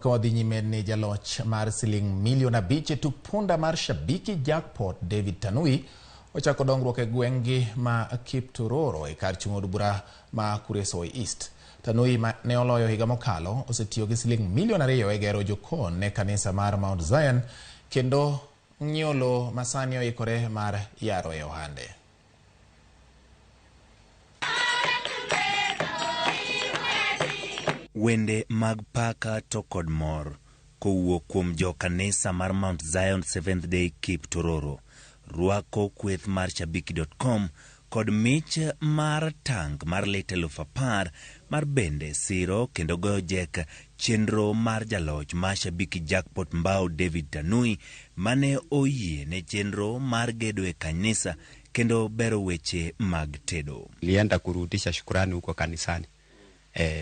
Ka wadhi nyime ni jaloch mar siling milion 5 e tuk punda mar Shabiki Jackpot David Tanui ochako dongruok e gweng'gi ma Kiptororo e kar chung' od bura ma Kuresoi East. Tanui ma ne oloyo higa mokalo osetiyo gi siling milion 2 e gero jokon ne kanisa mar Mount Zion kendo ng'iewo lowo ma sani oikore mar yaro e ohande. Wende mag paka to kod mor kowuok kuom jo kanisa mar Mount Zion Seventh Day Kiptororo rwako kweth mar Shabiki.com kod mich mar tank mar lita 10,000 mar bende siro kendo goyo jek chenro mar jaloch mar Shabiki Jackpot Mbao David Tanui mane oyie ne chenro mar gedo e kanisa kendo bero weche mag tedo. Nilienda kurudisha shukurani huko kanisani,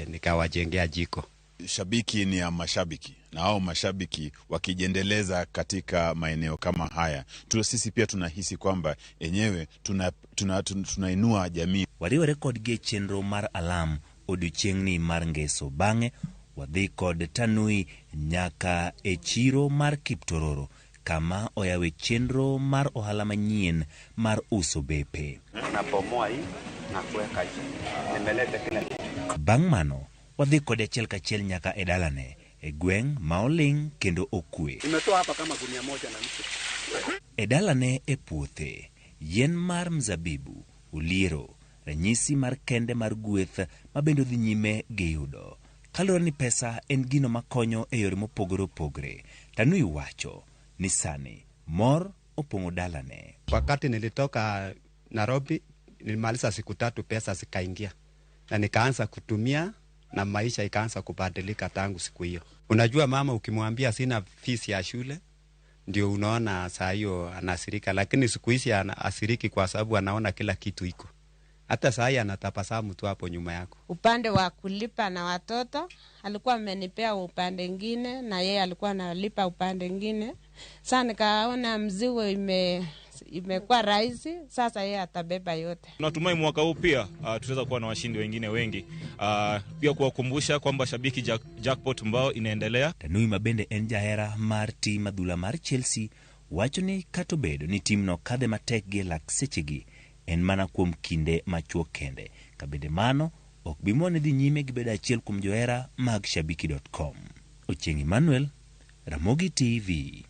nikawajengea jiko. Shabiki ni ya mashabiki na hao mashabiki wakijiendeleza katika maeneo kama haya tu, sisi pia tunahisi kwamba enyewe tunainua tuna, tuna jamii. Wariwore kodgi e chenro mar alam odiochieng'ni mar ngeso. Bang'e wadhi kod Tanui nyaka e chiro mar Kiptororo kama oyawe chenro mar ohala manyien mar uso bepe. Nabomoa hii na kuweka juu. Nimeleta kila kitu. Bang' mano wadhi kode achiel kachiel nyaka e dalane e gweng' ma oling' kendo okwe. Nimetoa hapa kama gunia 1.5. E dalane e puothe, yien mar mzabibu oliero, ranyisi mar kende mar gweth ma bende odhi nyime gi yudo. Kaluwore ni pesa en gino makonyo e yore mopogore opogore, Tanui wacho ni sani mor opong'o dalane. Wakati nilitoka Nairobi nilimaliza siku 3 pesa zikaingia na nikaanza kutumia na maisha ikaanza kubadilika tangu siku hiyo. Unajua mama ukimwambia sina fees ya shule ndio unaona saa hiyo anasirika, lakini siku hizi anasiriki kwa sababu anaona kila kitu iko. Hata saa hii anatabasamu tu hapo nyuma yako. Upande wa kulipa na watoto alikuwa amenipea upande ngine na yeye alikuwa analipa upande ngine. Sasa nikaona mzigo imekuwa rahisi, sasa yeye atabeba yote. Natumai mwaka huu pia tutaweza kuwa na washindi wengine wengi. Pia kuwakumbusha kwamba Shabiki Jackpot mbao inaendelea. Tanui mabende en jahera mar tim adhula mar Chelsea wacho ni kata obedo ni timno kadhe matek gi e lak sechegi en mana kuom kinde machuok kende. Kabende mano ok bi mone dhi nyime gi bedo achiel kuom johera mag Shabiki.com. Ochieng' Emmanuel, Ramogi TV.